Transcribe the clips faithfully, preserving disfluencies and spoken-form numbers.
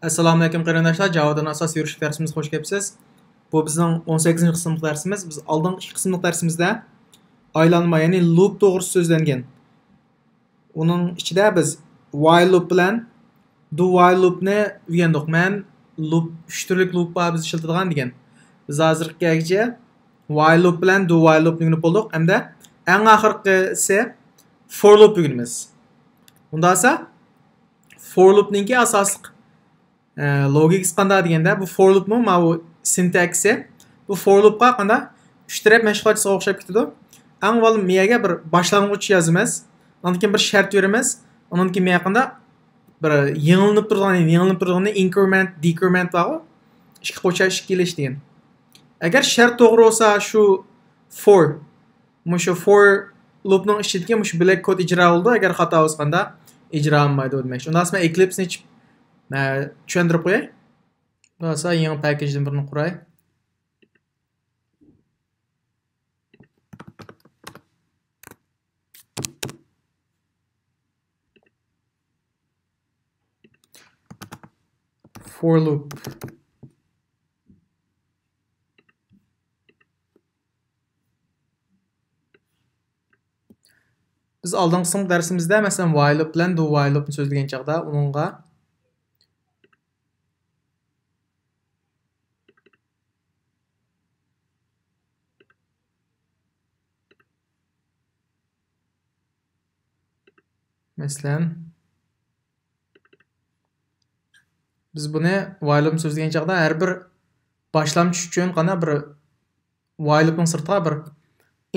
ئەسسالامۇئەلەيكۇم قېرىنداشلار، جاۋادىن ئاساس يۈرۈشلۈك دەرسىمىزگە خوش كەپسىز. بۇ بىزنىڭ ئون سەككىزىنچى قىسىملىق دەرسىمىز. بىز ئالدىنقى ئىككى قىسىملىق دەرسىمىزدە ئايلانما، يەنى لوپ توغرىسىدا سۆزلەنگەن. ئۇنىڭ ئىچىدە بىز ۋايل لوپ بىلەن دۇ ۋايل لوپنى ئۆگەندۇق. مەن لوپ، ئۈچ تۈرلۈك لوپ بار بىز ئىشلىتىدىغان دېگەن. بىز ھازىرغا كەلگۈچە ۋايل لوپ بىلەن دۇ ۋايل لوپنى ئۆگىنىپ بولدۇق ھەمدە ئەڭ ئاخىرقىسى فور لوپ ئۆگىنىمىز. ئۇنداق بولسا فور لوپنىڭكى ئاساسلىق ئە، لوگىكىسى قانداق دېگەندە، بۇ فور لوپمۇ ماۋۇ سىنتاكسى. بۇ فور لوپقا قانداق ئۈچ تەرەپ مەشغۇلاتچىسىغا ئوخشاپ كېتىدۇ. ئەڭ ئاۋۋال مېيەگە بىر باشلانغۇچ يازىمىز. ئاندىن كېيىن بىر شەرت بېرىمىز. ئاندىن كېيىن مېيە قانداق بىر يېڭىلىنىپ تۇرىدىغان، يېڭىلىنىپ تۇرىدىغان ئىنكرېمېنت، دېكرېمېنت بارغۇ. ئىككى قوچا ئىككى ئېلىش دېگەن. ئەگەر شەرت توغرا بولسا شۇ فور، مۇشۇ فور لوپنىڭ ئىچىدىكى مۇشۇ بلاك كود ئىجرا بولىدۇ. ئەگەر خاتا بولسا قانداق ئىجرا بولمايدۇ دېمەكچى. ئۇنداق بولسا مەن ئېكلىپسنى ئېچىپ، مە، چۈشەندۈرۈپ قوياي. بولسا يېڭى پاكىجدىن بىرنى قۇراي. For loop. بىز ئالدىنقى قىسىم دەرسىمىزدە، مەسىلەن، while loop بىلەن do while loopنى سۆزلىگەن چاغدا ئۇنىڭغا مەسىلەن، بىز بۇنى while loopنى سۆزلىگەن چاغدا ھەر بىر باشلامچى ئۈچۈن قانداق بىر while loopنىڭ سىرتىغا بىر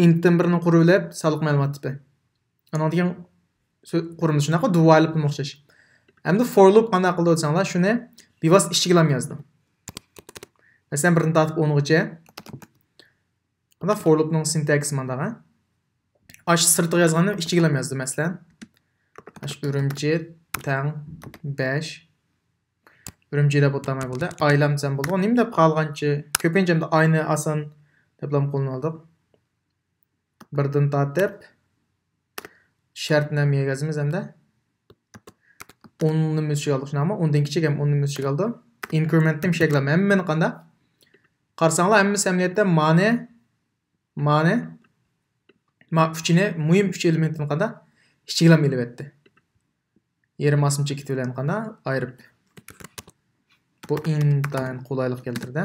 intتىن بىرنى قۇرۇۋېلىپ، سانلىق مەلۇمات تىپى. ئانىڭدىن كېيىن سۆ-، قۇرىمىز. شۇنداققۇ do while loopقا ئوخشاش. ئەمدى for loop قانداق قىلىدۇ دېسەڭلار، شۇنى بىۋاسىتە ئىچىگىلا يازدى. مەسىلەن، بىردىن تارتىپ ئونغىچە. قانداق for loopنىڭ سىنتاكسى مانداق، ھە؟ ئاشۇ سىرتىغا يازغاننى ئىچىگىلا يازدى، مەسىلەن. ئاشۇ ئۈرۈمچى تەڭ بەش. ئۈرۈمچى دەپ ئوتتۇرىماي بولدى. ئايلام دېسەم بولىدۇ. نېمە دەپ قالغانچە؟ كۆپىنچە ئەمدى ئاينى ئاسان دەپلا قوللىنىۋالدۇق. بىردىن تارتىپ شەرتنى ھەم يەگەزمىز ئەمدى. ئوننى مۆز ئىچىگە ئالدۇق، شۇنداقمۇ؟ ئوندىن كىچىك ھەم ئوننى مۆز ئىچىگە ئالدى. ئىنكرېمېنتنى مۇشەكلا ھەممىنى قانداق؟ قارىساڭلار، ھەممىسى ئەمەلىيەتتە مانى، مانى، ما ئۈچىنى، مۇھىم ئۈچ ئېلېمېنتىنى قانداق؟ ئىچىگىلا ئېلىۋەتتى. يېرىم ئاسما چېكىت بىلەن قانداق؟ ئايرىپ. بۇ ئىنتايىن قولايلىق كەلتۈردى.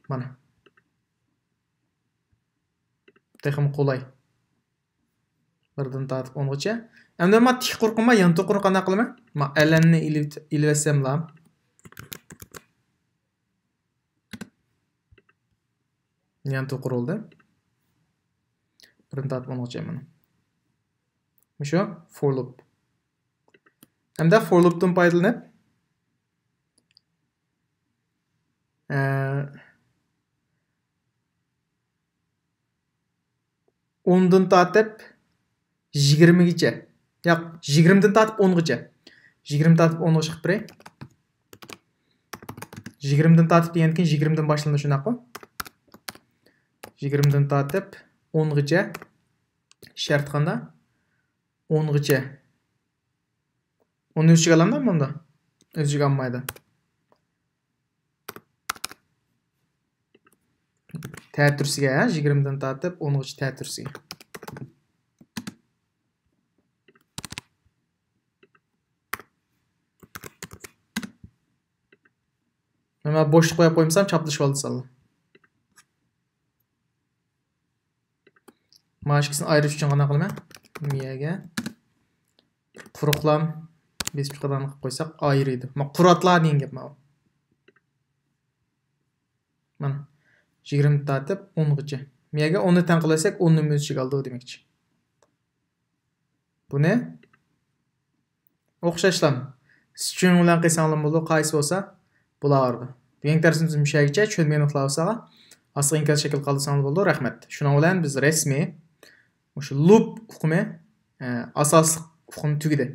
مانا. تېخىمۇ قولاي. بىردىن تارتىپ ئونغىچە. ئەمدى ما تىك قۇرۇقىما يانتۇ قۇرۇق قانداق قىلىمەن؟ ما ئەلەننى ئېلىۋېت-، ئېلىۋەتسەملا. يانتۇ قۇرۇلدى. بىردىن تارتىپ ئونغىچە مانا. مۇشۇ for loop. ئەمدى for loopتىن پايدىلىنىپ، ئە، ئوندىن تارتىپ يىگىرمىگىچە. ياق، يىگىرمىدىن تارتىپ ئونغىچە. يىگىرمە تارتىپ ئونغىچە قىلىپ بېرەي. يىگىرمىدىن تارتىپ دېگەندىن كېيىن يىگىرمىدىن باشلىنىدۇ، شۇنداققۇ؟ يىگىرمىدىن تارتىپ ئونغىچە. شەرت قانداق؟ ئونغىچە. ئوننى ئۆز ئىچىگە ئالامدۇ بۇندا؟ ئۆز ئىچىگە ئالمايدۇ. تەتۈرىسىگە، ھە، يىگىرمىدىن تارتىپ ئونغىچە تەتۈرىسىگە. مەن بوشلۇق قويۇپ قويمىسام، چاپلىشىۋالدى سانلار. مانا ئىككىسىنى ئايرىش ئۈچۈن قانداق قىلىمەن؟ مىيەگە قۇرۇقلام بېسىپ چىقىدىغان قىلىپ قويساق ئايرىيدۇ. ما قۇراتلا دېگەن گەپ ماۋۇ. مانا. يىگىرمە تارتىپ ئونغىچە. مىيەگە ئوننى تەڭ قىلىۋەتسەك، ئوننى مۆز ئىچىگە ئالىدۇ دېمەكچى. بۇنى ئوخشاشلا string بىلەن قىلساڭلار بولىدۇ، قايسى بولسا بولاۋېرىدۇ. بۈگۈنكى دەرسىمىز مۇشۇ يەرگىچە، چۈشەنمىگەن نۇقتىلار بولسا ئاستىغا ئىنكاس شەكلى قالدۇرساڭلار بولىدۇ. رەھمەت. شۇنىڭ بىلەن بىز رەسمىي مۇشۇ لوپ ئۇقۇمى، ئە، ئاساسلىق ئۇقۇم تۈگىدى.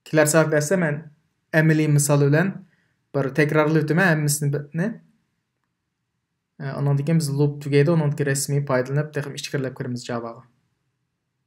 كېلەر سائەت دەرستە مەن ئەمەلىي مىسال بىلەن بىر تەكرارلاپ ئۆتىمەن ھەممىسىنى. ئە، ئۇنىڭدىن كېيىن بىز لوپ تۈگەيدۇ، ئۇنىڭدىن كېيىن رەسمىي پايدىلىنىپ، تېخىمۇ ئىچكىرىلەپ كىرىمىز جاۋاغا.